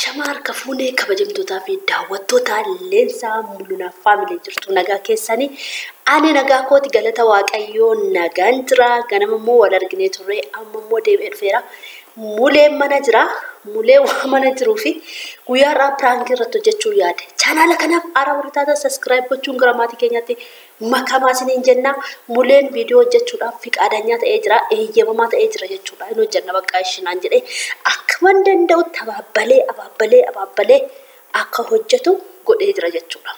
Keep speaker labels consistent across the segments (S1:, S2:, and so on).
S1: Ashamaa harka fuunee kabajamtootaa fi daawwattoota Leensaa Mul'inaa Faamilee jirtu nagaa keessanii. Ani nagaa kooti galata Waaqayyoo nagaan jira. Ganama immoo wal arginee turre amma immoo deebi'ee dhufeera. Muleen mana jira. Mulee waa mana jiruu fi guyyaa har'aa piraankii irratti hojjechuu yaade. Chaanaala kanaaf haaraa warri taatan saskiraayib gochuun gara maatii keenyaatti makamaa isiniin jenna. Muleen viidiyoo hojjechuudhaaf fiqaadanyaa ta'ee jira. Eeyyamamaa ta'ee jira jechuudha. Inni hojjenna bakka ishinaan jedhee akkuma danda'utti abaabbalee abaabbalee abaabbalee akka hojjetu godhee jira jechuudha.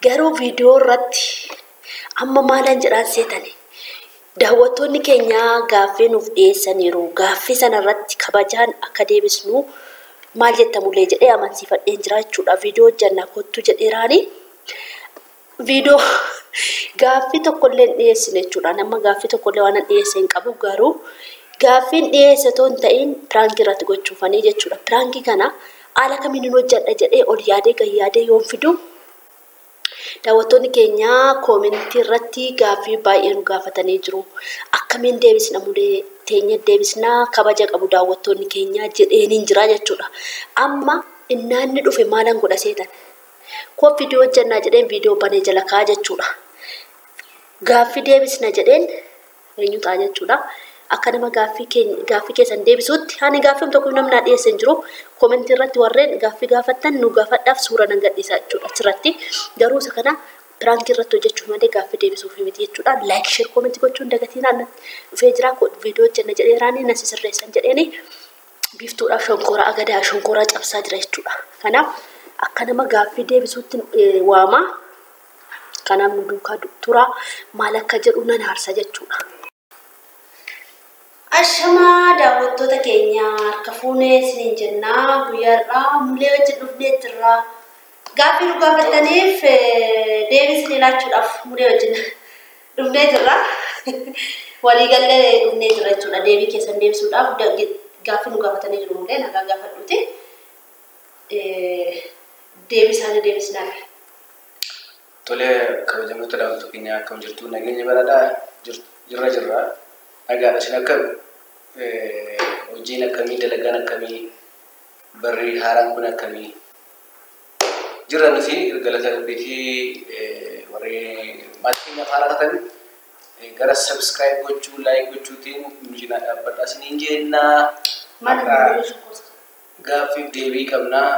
S1: Garuu viidiyoo irratti amma maalan jedhaan seetani? Daawwattoonni keenya gaaffii nuuf dhiyeessaniiru. Gaaffii sana irratti kabajaan akka deebisnu maal jetta Mulee jedhee amansiifadheen jira jechuudha. Viidiyoo hojjannaa kottu jedheeraani. Viidiyoo gaaffii tokkollee hin dhiyeessine jechuudha. Nama gaaffii tokkollee waan hin dhiyeesse hin qabu garuu gaaffiin dhiyeesse otoo hin ta'in piraankii irratti gochuufanii jechuudha. Piraankii kana haala kamiin hin hojjedha jedhee ol yaadee gad yaadee yoon fidu daawwattoonni keenya koomentii irratti gaaffii baay'ee nu gaafatanii jiru. Akkamiin deebisna Mulee teenya deebisnaa kabaja qabu daawwattoonni keenya jedheeniin jira jechuudha. Amma innaanni dhufe maalan godha seetan? Koo viidiyoo hojjannaa jedheen viidiyoo banee jala kaa'a jechuudha. Gaaffii deebisna jedheen eenyu ta'a jechuudha. Akka nama gaaffii keessan deebisuutti ani gaaffii tokko namni naa dhiyeesse hin jiru. Koomentii irratti warreen gaaffii gaafattan nu gaafadhaaf suura nan gadhiisa jechuudha achirratti. Garuu isa kana piraankii irratti hojjechuuf malee gaaffii deebisuuf miti jechuudha. Laayik sheer koomentii gochuun dagatiin dhufee jira. Viidiyoo hojjenna jedheeraani na sirreessan jedheeni biiftuudhaaf shonkoraa agadaa shonkoraa cabsaa jira jechuudha. Kanaaf akka nama gaaffii deebisuutti waama. Kanaaf nu duukaa tura maal akka jedhu nan aarsa jechuudha. Ashamaa daawwattoota keenya harka fuunee isiniin jennaa guyyaa har'aa Mulee wajjin dhufnee jirra. Gaaffii nu gaafataniif deebii isinii laachuudhaaf Mulee wajjin dhufnee jirra. Waliigallee dhufnee jirra jechuudha. Deebii keessan deebisuudhaaf gaaffii nu gaafatanii jiru Mulee nagaa gaafadhuuti. Deebii isaanii deebisnaaf.
S2: Tolee kabajamtoota daawwattoota keenya akkam jirtu nageenya baradhaa jirra jirra. Nagaadha isin akkam hojiin akkamii dalagaan akkamii barri haaraan kun akkamii jirra nuti galata rabbiitii warri maatii keenya haaraa taatan gara subscribe gochuu like gochuutiin nu cinaa dhaabbadhaa isiniin jennaa. Gaaffiif deebii qabnaa.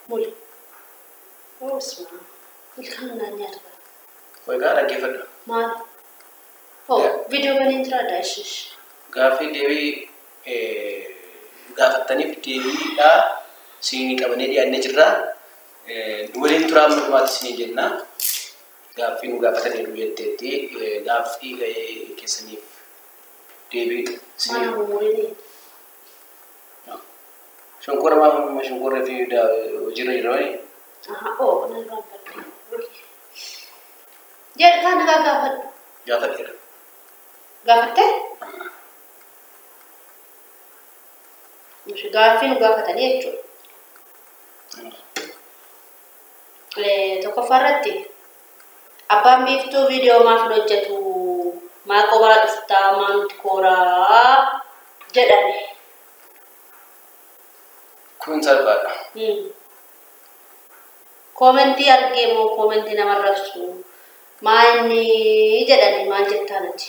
S1: Muli. Oosma. Ilkaan naan nyaata.
S2: Egaa dhaggeeffadhu.
S1: Maal? Oh, viidiyoo baneen jira daashish.
S2: Gaaffii deebii gaafattaniif deebiidhaa isinii qabannee dhiyaannee jirra. Nu waliin turaa amma dhumaatti isiniin jenna. Gaaffii nu gaafataniiru jetteetti gaaffii keessaniif deebii isinii.
S1: Mana mummurinii.
S2: Shonkoora maaf shonkoorra fi hojiirra jira wani?
S1: Aha, oh, nan irraan fadhe. Jedhu kaan nagaa gaafadhu.
S2: Gaafadheera.
S1: Gaafattee? Gaaffii nu gaafatanii jechuudha. Tokkoffaa irratti abbaan biiftuu viidiyoo maaf hin hojjetu? Maa qophaa dhuftaa? Maa nuti kooraa? Jedhame.
S2: Kun salphaadha.
S1: Koomentii argee moo koomentii nama rabsu? Maa inni jedhani maal jettaa nuti?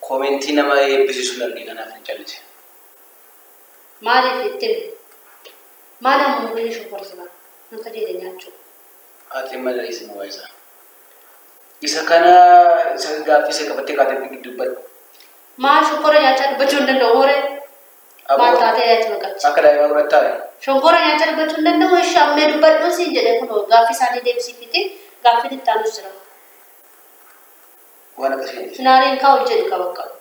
S2: Koomentii nama eebbisiisu argee kanaaf hin callise.
S1: Maaliif itti himi? Maal amma umriin shonkorsiba? Nan kajeele nyaachuu.
S2: Ati maal dhiisi waa isa? Isa kana isa gaaffii isa qabattee kaatee dubbadhu.
S1: Maal shonkora nyaachaa dubbachuu hin danda'u horee? Maal taatee yaatti maqachi?
S2: Akka daa'ima biratti taa'e.
S1: Shonkora nyaachaa dubbachuu hin danda'u ishee ammee dubbadhu siin jedhee kun gaaffii isaanii deebisiifiti gaaffiin itti aanus jira.
S2: Waan akkasii hin
S1: Finaaliin kaa ol jedhi qaba qaba.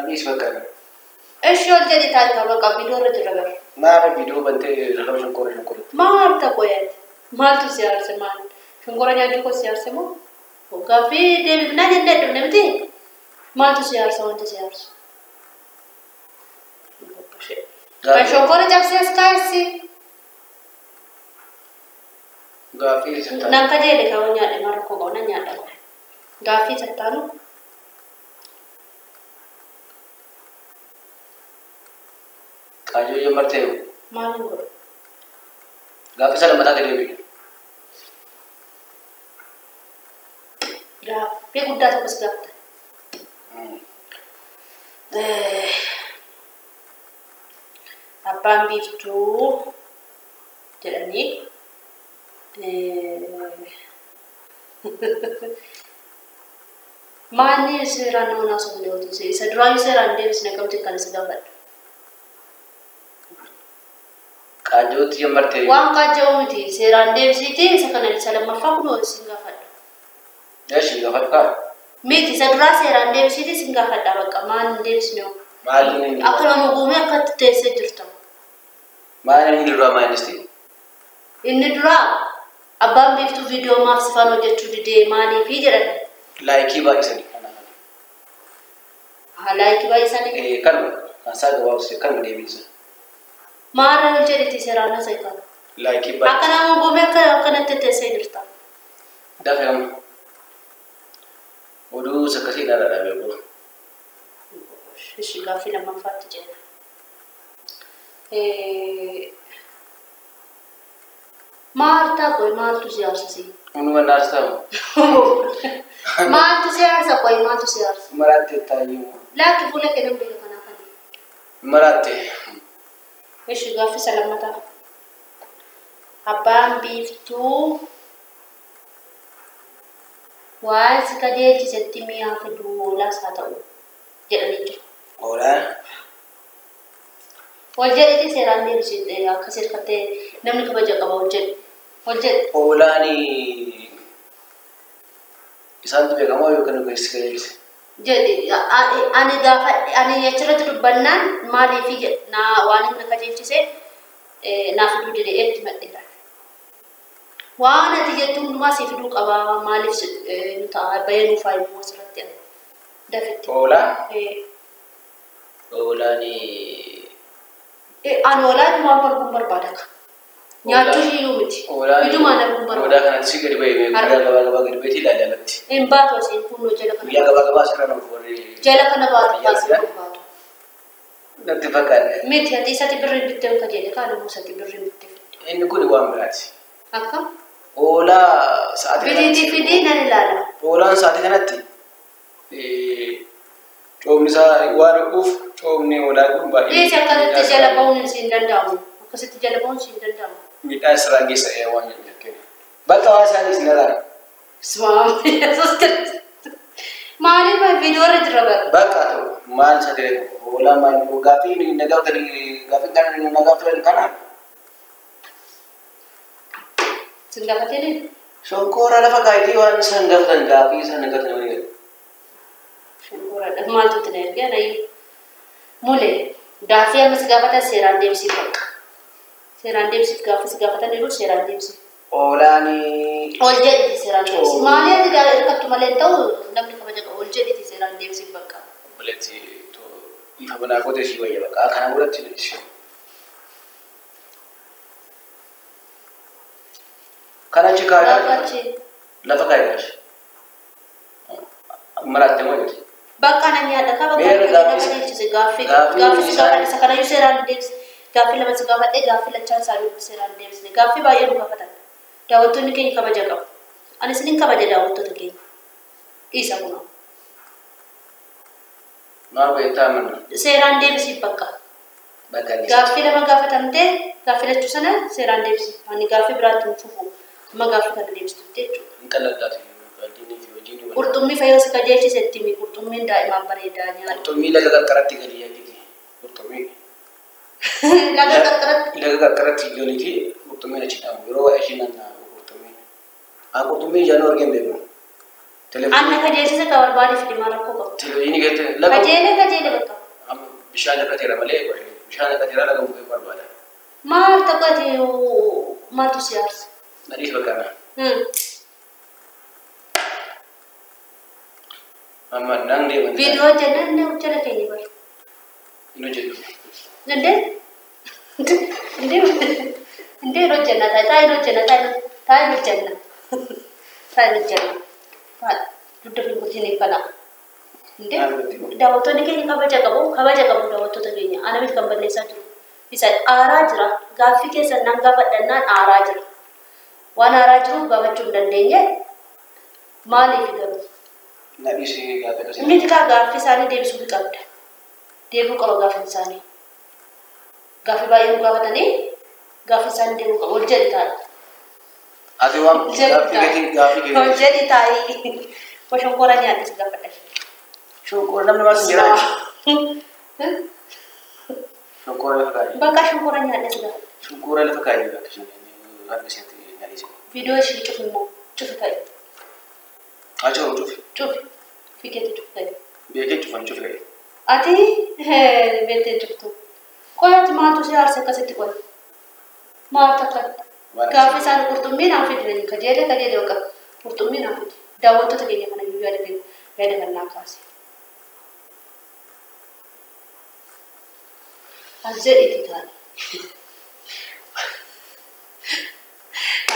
S2: Anis bakka.
S1: Ishee ol jedhi taa'e qaba qaba viidiyoo irra jira bara.
S2: Maal viidiyoo bantee rarraba shonkora shonkora?
S1: Maal ta'u yaati? Maaltu si aarse maal? Shonkora nyaachuu koo si aarse moo? Gaaffii deebifnaa jennee dhufne miti? Maaltu si aarsa wanti si aarsu? Kan shonkora cabsee as kaa'essi.
S2: Gaaffii sattaanu.
S1: Nan kajeele kaawwan nyaadhe maal rakkoo qabu nan nyaadha. Gaaffii sattaanu.
S2: Qaajoo jammartee
S1: Maaliin godhu?
S2: Gaaffii isa lammataa ta'e deebi'e.
S1: Gaaffii guddaa tokkos gaafata. Abbaan biiftuu jedhanii maalli seeraan nama naasofne yoo isa duraayyuu seeraan deebisne akkamitti kan isa gaafadhu?
S2: Qaajootti jammartee.
S1: Waan qaaja'u miti seeraan deebisiiti isa kana isa lammaffaa kunoo isin gaafadha.
S2: Eeshi gaafadhu kaa.
S1: Miti isa duraa seeraan deebisiiti isin gaafadha bakka maal hin deebisne hoo?
S2: Maaliin inni
S1: Akka nama guumee akkatti teessee jirta.
S2: Maaliin inni duraa maalisti?
S1: Inni duraa abbaan biiftuu viidiyoo maaf sifaan hojjechuu didee maaliifi jedhan.
S2: Laayikii baay'isanii.
S1: Haa laayikii baay'isanii.
S2: Kanuma kan isaa gabaabsite kanuma deebisa.
S1: Maarra hojii jedhiti seeraan haasa'e kana.
S2: Laayikii
S1: Akka
S2: baay'isanii.
S1: nama guumee akka akkanatti teessee jirta.
S2: Dafee amma. Oduu akkasii ilaalaa dhaabee obbo.
S1: Ishi gaaffii lammaffaatti jenna. Maaltu qoy maaltu si aarsisi?
S2: Hunduma naarsaa
S1: Maaltu si aarsa qoy maaltu si aarsa?
S2: Maraatte taayyuu.
S1: Laakki fuula kee nan beeka kanaaf ani.
S2: Maraatte.
S1: Ishi gaaffii isa lammataa. Abbaan biiftuu waan si kajeelchisetti mi'aa fiduu hoolaas haa ta'u jedhanii jiru.
S2: Hoolaan.
S1: Ol jedhiti seeraan deebisee akkas hirkattee namni kabaja qaba ol jedhi. Ol jedhi.
S2: Hoolaan isaantu beekamoo yookaan nu keessi kajeelchise?
S1: Jedhi ani gaafa ani achirratti dubbannaan maaliifi naa waan inni kajeelchise naa fiduu dide etti madheera. Waan ati jettu hundumaa si fiduu qaba maaliif nu ta'a bahee nuuf haa himu asirratti ani. Dafitti.
S2: Hoolaa? Hoolaan
S1: Ani hoolaa ijumaan arguun barbaada ka. Nyaachuu iyyuu miti. Ijumaan arguun
S2: Hoolaa
S1: barbaada.
S2: kanatti si gadi ba'e guyyaa gabaa gabaa gadi ba'eeti ilaali alatti.
S1: Hin baatu asiin kunnoo jala kana.
S2: Guyyaa gabaa gabaa asirra nama warri.
S1: Jala kana baatu baasii barbaadu.
S2: Natti fakkaate.
S1: Miti ati isatti birriin bittee hin kajeele kaan immoo isatti birriin bittee fidde.
S2: Inni kun waan biraati.
S1: Akka?
S2: Hoolaa sa'aatii
S1: Bitiitii fidii nan ilaala.
S2: Hoolaan sa'aatii kanatti coomni isaa waan dhufuuf coomni hoolaa kun baay'ee.
S1: Dhiisi akkasitti jala ba'uun siin danda'amu. Akkasitti jala ba'uun siin danda'amu.
S2: Miidhaa isirraan geessa waan jedhu. Bakka waa isaanis ni raara.
S1: Yesuus Kiristoos. Maaliif viidiyoo irra jira bara?
S2: Bakka ta'u maal isa ta'e hoolaa maal gaaffii na gaafatanii gaaffii kana na gaafatan kana.
S1: Sin gaafatee
S2: Shonkoora lafa kaayitii waan isaan gaafatan gaaffii isaan na gaafatan waliin galu.
S1: Shonkoraadha. Maaltu itti na ergee anayyuu? Mule gaaffii amma si gaafatan seeraan deebisiif bakka. Seeraan deebisiif gaaffii si gaafatan yeroo seeraan deebisiif.
S2: Hoolaan
S1: Ol jedhiti seeraan deebisiif. Maali ati gaafa hirkattu malee hin ta'u namni kabaja qabu ol jedhiti seeraan deebisiif bakka.
S2: Obboleetti ifa banaa gootee si wayya bakka kana godhatti Kana achi kaayaa.
S1: Bakka achi.
S2: Lafa kaayaa. Maraatte moo jetti?
S1: Bakka nan nyaadha ka bakka
S2: Meera
S1: na
S2: gaaffii
S1: kajeelchise gaaffii
S2: gaaffii
S1: gaaffii si
S2: isaan-
S1: gaafadhe isa kanayyuu seeraan deebisi. Gaaffii lama si gaafadhe gaaffii lachaan isaanii seeraan deebisne gaaffii baay'ee nu gaafatan. Daawwattoonni keenya kabaja qabu. Ani isinin kabaja daawwattoota keenya. Dhiisa kunoo.
S2: Maal beektaa mana?
S1: Seeraan deebisiif bakka.
S2: Bakka inni.
S1: Gaaffii lama gaafatamtee gaaffii lachuu sana seeraan deebisiif. Ani gaaffii biraatti hin fufu. Amma gaaffii kana deebistutti jechuudha.
S2: Hin qalladdaati. Qaldiinii fi hojiin wal.
S1: Qurxummii fayyoo si kajeelchisetti mi qurxummiin daa'imaan bareedaa nyaata.
S2: Qurxummii laga qarqaratti gadi yakkiti. Qurxummii.
S1: Laga qarqaratti.
S2: Laga qarqaratti galiiti qurxummiin achi dhaabu. Yeroo waa'ee ishee naanna'u qurxummiin. Haa qurxummii ijaan argee hin beeku.
S1: Anna kajeelchise ka barbaade fidi maal rakkoo qabu.
S2: Televezyiinii keessatti laga.
S1: Kajeele kajeele bakka.
S2: Amma bishaan hir'ateera malee bishaan hir'ateera laga bu'ee barbaada.
S1: Maal tokko ati maaltu si aarsa?
S2: Nadhiis bakka kana. Amma naan deeman.
S1: Viidiyoo hojjennaan inni hojjeta keenya bara.
S2: Hin hojjetu.
S1: Indee? Indee? Indee hin hojjenna taa'e hin hojjenna taa'e taa'e hin hojjenna. Taa'e hin hojjenna. Taa'e dugda fi guutiin kana. Indee? Daawwattoonni keenya kabaja qabu kabaja qabu daawwattoota keenya ana miti kan balleessaa jiru. Isa aaraa jira. Gaaffii keessan nan gaafadhannaan aaraa jira. Waan aaraa jiruuf gaafachuu hin dandeenye maaliif garuu?
S2: Nadhiisii gaaffii akkasii.
S1: Inni kaa gaaffii isaanii deebisuu qabda. Deebi'uu qaba gaaffiin isaanii. Gaaffii baay'ee nu gaafatanii gaaffii isaanii deebi'uu qaba. Ol jedhi taa'i.
S2: Ati waan gaaffii keetii gaaffii
S1: Ol
S2: keetii.
S1: jedhi taa'i. Shonkoora nyaadhis gaafadha.
S2: Shonkoora namni maal sin jedhaa jechuudha. Shonkoora lafa kaayee.
S1: Bakka shonkoora nyaadhis gaafadha.
S2: Shonkoora lafa kaayee bakka isheen harka isheetti nyaadhise.
S1: Viidiyoo ishii cufi immoo cufi ta'e.
S2: Achi horu cufi.
S1: Cufi. Fikeetti cufi ta'e.
S2: Beekee cufan cufi ta'e.
S1: Ati beektee cuftu. Qoyaati maaltu si aarse akkasitti qola? Maaltu akkatti? Gaaffii isaan qurxummii naan fidanii kajeele kajeele bakka qurxummii naan fidi. Daawwattoota keenya kana iyyuu yaada keenya yaada kan naa kaase. As jedhiiti taa'e.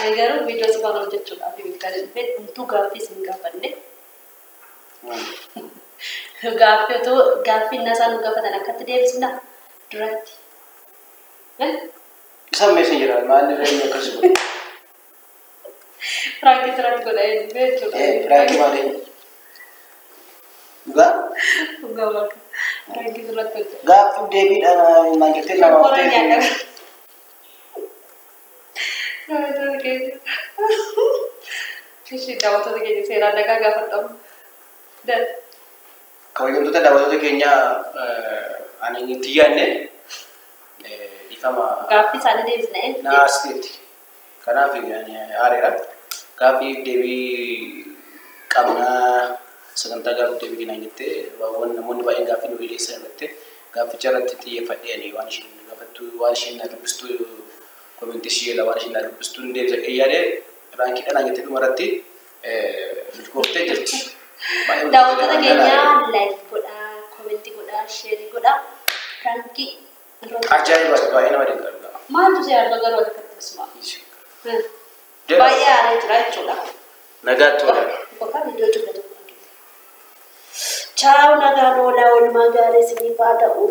S1: Ani garuu viidiyoo si faana hojjechuudhaaf kan dhufee hunduu gaaffii isin gaafanne. Gaaffii otoo gaaffii innaa isaan nu gaafatan akkatti deebisna duratti.
S2: Isaan meeshaan jira maal irra inni akkas godhu.
S1: Piraankii sirratti godha jechuudha.
S2: Piraankii maali? Dhugaa?
S1: Dhugaa bakka. Piraankii sirratti hojjeta.
S2: Gaaffii deebiidhaan maal jettee nama
S1: Shonkoora nyaadha. Ishii daawwattoota keenya seeraan nagaa gaafadhamu.
S2: Kabajamtoota daawwattoota keenyaa ani itti yaadne dhiifama
S1: Gaaffii isaanii deebisna.
S2: naasiteetti. Kanaaf ani aareera. Gaaffii deebii qabnaa sagantaa gaaffii deebii kennaa jettee waan namoonni baay'een gaaffii nu dhiyeessan irratti gaafficha irratti xiyyeeffadhee ani waan isheen gaafattu waan isheen na dubbistu komentii ishee waan isheen na dubbistu hin deebisa yaadee raankiidhaan jettee dhuma irratti milkooftee jirti.
S1: Daawwattoota keenya like godhaa, komentii godhaa, sheerii godhaa. Piraankii
S2: Ajaa'iba baay'ee nama dinqa.
S1: Maaltu si arga garuu akkatti bismaa? Baay'ee aaree jira jechuudha.
S2: Nagaatti oola.
S1: Bakka viidiyoo cufa tokko. Chaaw nagaan oolaa oolmaa gaarii isiniif haa ta'u.